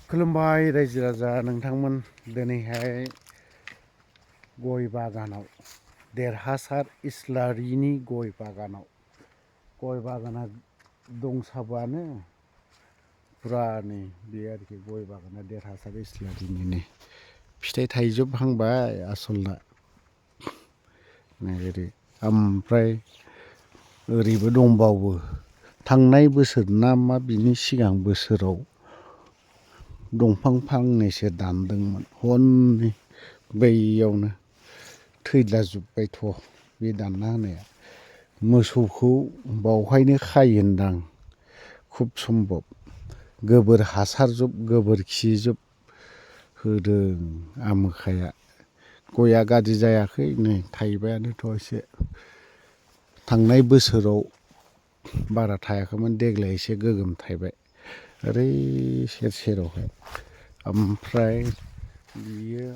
खुलुमबाय रायजो राजा नोंथांमोन दिनैहाय गय बागानाव देरहासार इस्लारिनि गय बागाना दंसाबोआनो पुरा नै बे आरोखि गय बागाना देरहासार इस्लारिनि फिथाइ थाइजोबहांबाय आसलना ओरै ओमफ्राय ओरैबो दंबावो थांनाय बोसोर ना मा बिनि सिगां बोसोराव दंफां फांनैसो दानदोंमोन हनै बैयावनो थैलाजोब्बायथ' बे दानना होनाया मोसौखौ बावहायनो खायोनदां खुब सम्भब गोबोर हासार गोबोरखि होदों आमोखाया गया गाज्रि जायाखै नै थाइबायानोथ' एसे थांनाय बोसोराव बारा थायाखैमोन देग्लाय एसे गोगोम थाइबाय ओरै सेरावहाय ओमफ्राय बियो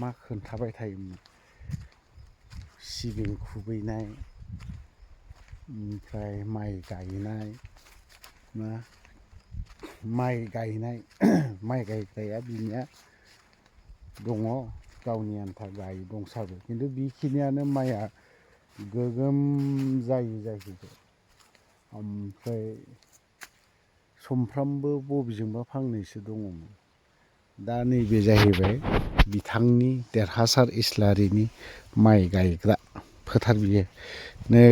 मा खोन्थाबाय थायोमोन सिबिं खुबैनाय ओमफ्राय माइ गायग्राया बिनिया दङ गावनि आन्था दंसाबो खिन्थु बेखिनियानो माइया गोगोम जायो जाहैबाय ओमफ्राय समफ्रामबो बबेजोंबा फांनैसो दङमोन दा नैबे जाहैबाय बिथांनि देरहासार इस्लारिनि माइ गायग्रा फोथार बियो नै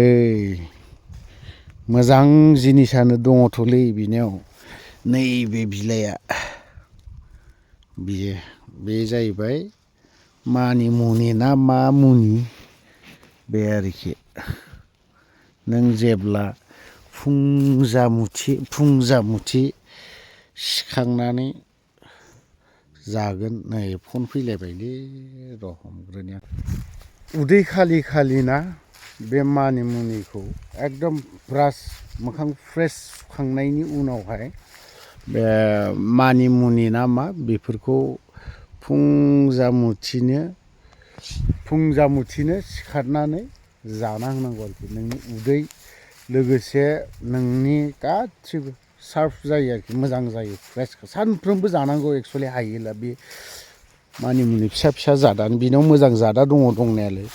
मोजां जिनिसानो दङथ'लै बिनियाव नैबे बिलाइआ बे जाहैबाय मानिमुनि ना मा मुनि बे आरोखि नों जेब्ला फुंजामुथि सिखांनानै जागोन नै फन फैलायबायलै र' हमग्रोनिया उदै खालिना बे मानिमुनिखौ एकदम ब्रास मोखां फ्रेस सुखांनायनि उनावहाय बे मानिमुनि ना मा बेफोरखौ फुंजामुथिनो सिखारनानै जाना होनांगौ आरोखि नोंनि उदै लोगोसे नोंनि गासिबो सार्फ जायो आरोखि मोजां जायो फ्रेस सानफ्रोमबो जानांगौ एक्सुवेलि हायोला बे मानिमुनि फिसा जादानो बिनाव मोजां जादा दङ दंनायालाय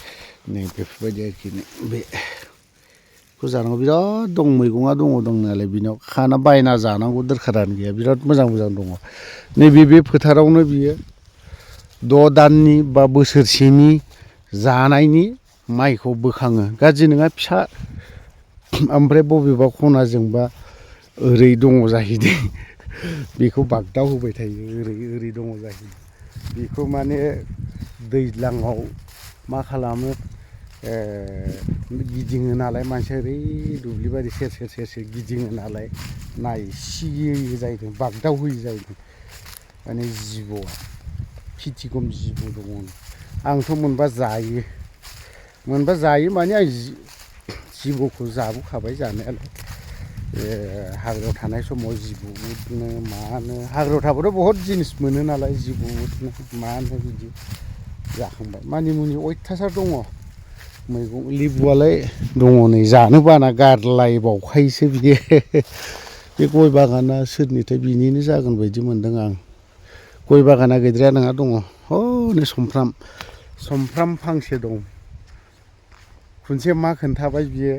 नै बेफोरबायदि आरोखि बेखौ जानांगौ बिराद दं मैगङा दंनायालाय बिनाव खाना बायना जानांगौ दरखारानो गैया बिराद मोजां दङ नैबे बे फोथारावनो बियो 6 दाननि बा बोसोरसेनि जानायनि माइखौ बोखाङो गाज्रि नङा फिसा ओमफ्राय बबेबा खनाजोंबा ओरै दङ जाहैदों बेखौ बागदाव होबाय थायो ओरै दङ जाहैदों बेखौ माने दैज्लाङाव मा खालामो गिदिङो नालाय मानसिया ओरै दुब्लिबारि सेर गिदिङो नालाय सिगियो जाहैदों बागदाव होयो जाहैदों माने जिबौआ फिथिगम जिबौ दङ आंथ' मोनबा जायो माने आं जिबौखौ जाबोखाबाय जानायालाय हाग्रायाव थानाय समाव जिबौ मानो हाग्रायाव थाबाथ' बहुद जिनिस मोनो नालाय जिबौ मानो बिदि जाखांबाय मानिमुनि अयथासार दङ मैगं लेबुआलाय दङ नै जानो बाना गारलायबावखायोसो बिदि बे गय बागाना सोरनिथाय बिनिनो जागोन बायदि मोनदों आं गय बागाना गैद्राया नङा दङ हनै समफ्राम फांसे दं खनसे मा खोन्थाबाय बियो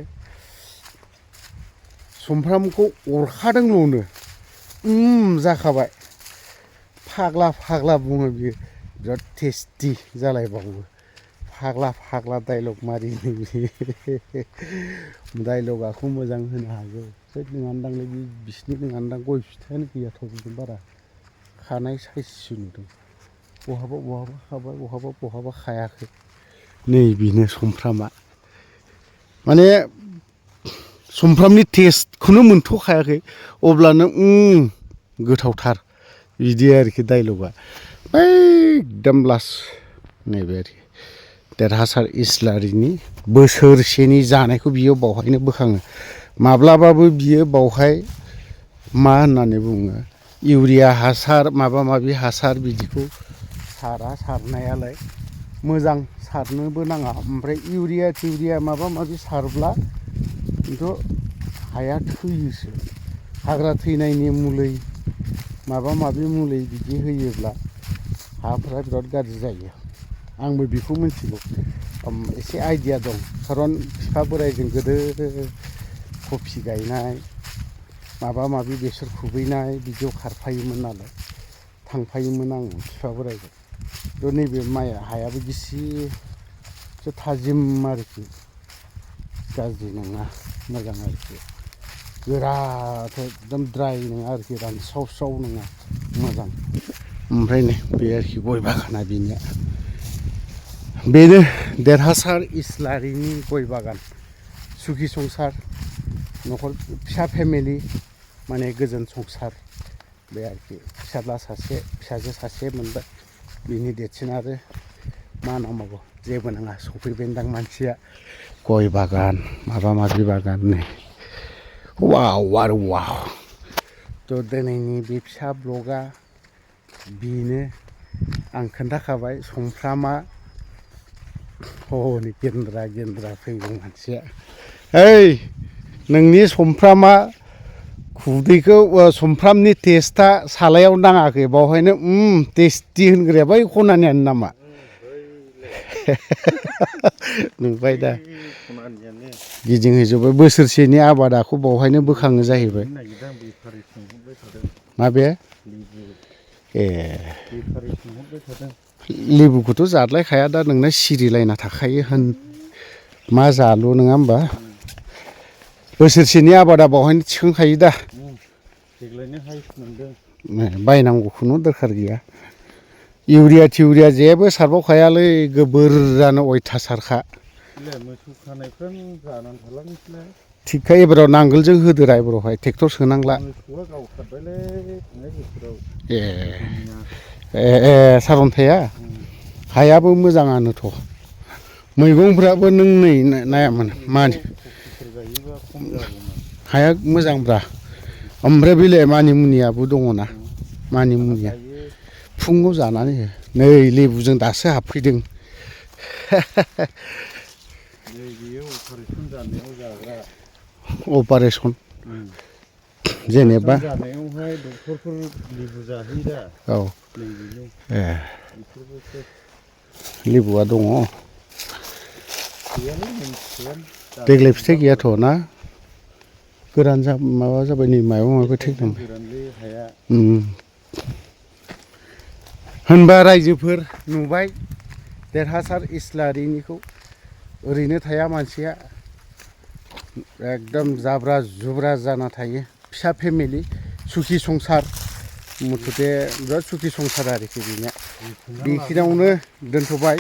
समफ्रामखौ अरखादोंल'नो जाखाबाय फाग्ला बुङो बियो बिराद टेस्टि जालायबावो फाग्ला डाइलग मारिनो डाइलगाखौ मोजां होनो हागौ नङादांलै बिसिनि नङादां गय फिथाइयानो गैयाथ' बिदि बारा खानाय साइससो नुदों बहाबा खाबाय बहाबा खायाखै नै बेनो समफ्रामा माने समफ्रामनि टेस्टखौनो मोनथ'खायाखै अब्लानो गोथावथार बिदि आरोखि डाइलगा एकदम लास्ट नैबे आरोखि देरहासार इस्लारिनि बोसोरसेनि जानायखौ बियो बावहायनो बोखाङो माब्लाबाबो बियो बावहाय मा होननानै बुङो इउरिया हासार माबा माबि हासार बिदिखौ सारनायालाय मोजां सारनोबो नाङा ओमफ्राय इउरिया माबा माबि सारब्ला खिन्थु हाया थैयोसो हाग्रा थैनायनि मुलि माबा माबि मुलि बिदि होयोब्ला हाफोरा बिराद गाज्रि जायो आंबो बेखौ मिथिगौ एसे आइडिया दं खारन बिफा बोराइजों गोदो कफि गायनाय माबा माबि बेसर खुबैनाय बिदियाव खारफायोमोन नालाय थांफायोमोन आं बिफा बोराइजों थ' नैबे माइ हायाबो गिसि थाजिम आरोखि गाज्रि नङा मोजां आरोखि गोराथ' एकदम द्राय नङा आरोखि रानस्रावस्राव नङा मोजां ओमफ्राय नै बे आरोखि गय बागाना बेनो देरहासार इस्लारिनि गय बागान सुखि संसार न'खर फिसा फेमिलि माने गोजोन संसार बे आरोखि फिसाज्ला सासे फिसाजो सासे मोनबाय बिनि देरसिन आरो मा नांबावगौ जेबो नाङा सफैबायदां मानसिया गय बागान माबा माबि बागान नै वाव आरो वाव थ' दिनैनि बे फिसा ब्लगा बेनो आं खोन्थाखाबाय समफ्रामा हनै गेन्द्रा फैगौ मानसिया ओइ नोंनि समफ्रामा खुदैखौ समफ्रामनि टेस्टआ सालायाव नाङाखै बावहायनो टेस्टि होनग्राया बै खनानियानो नामा नुबाय दा गिदिंहैजोब्बाय बोसोरसेनि आबादाखौ बावहायनो बोखाङो जाहैबाय माबे ए लेबुखौथ' जाद्लायखाया दा नोंना सिरिलायना थाखायो होन मा जालु नङा होमबा बोसोरसेनि आबादा बावहायनो थिखांखायो दा देग्लायनो हाइस्ट मोनदों बायनांगौखौनो दरखार गैया इउरिया थिउरिया जेबो सारबावखायालै गोबोरानो अयथासारखा मोसौ खानायफ्रानो जानानै थालांनोसैलाय थिगखा एबाराव नांगोलजों होदोरा एबारावहाय ट्रेक्टर सोनांला मोसौआ गावथारबायलै थांनाय बोसोराव ए सारन्थाया हायाबो मोजाङानोथ' मैगंफ्राबो नों नै नायामोन मानि हाया मोजांब्रा ओमफ्राय बेलाय मानिमुनियाबो दङना मानिमुनिया फुङाव जानानै हो नै लेबुजों दासो हाबफैदों अपारेसन जेनेबा जानायावहाय डक्टरफोर लेबु जाहोयो दा औ ए लेबुआ दङ देग्लाय फिथाइ गैयाथ' ना गोरान माबा जाबाय नै माबा माबि थैदों होनबा रायजोफोर नुबाय देरहासार इस्लारिनिखौ ओरैनो थाया मानसिया एकदम जाब्रा जुब्रा जाना थायो फिसा फेमिलि सुखि संसार मुथुथे बिराद सुखि संसार आरोखि बेनिया बेखिनियावनो दोनथ'बाय।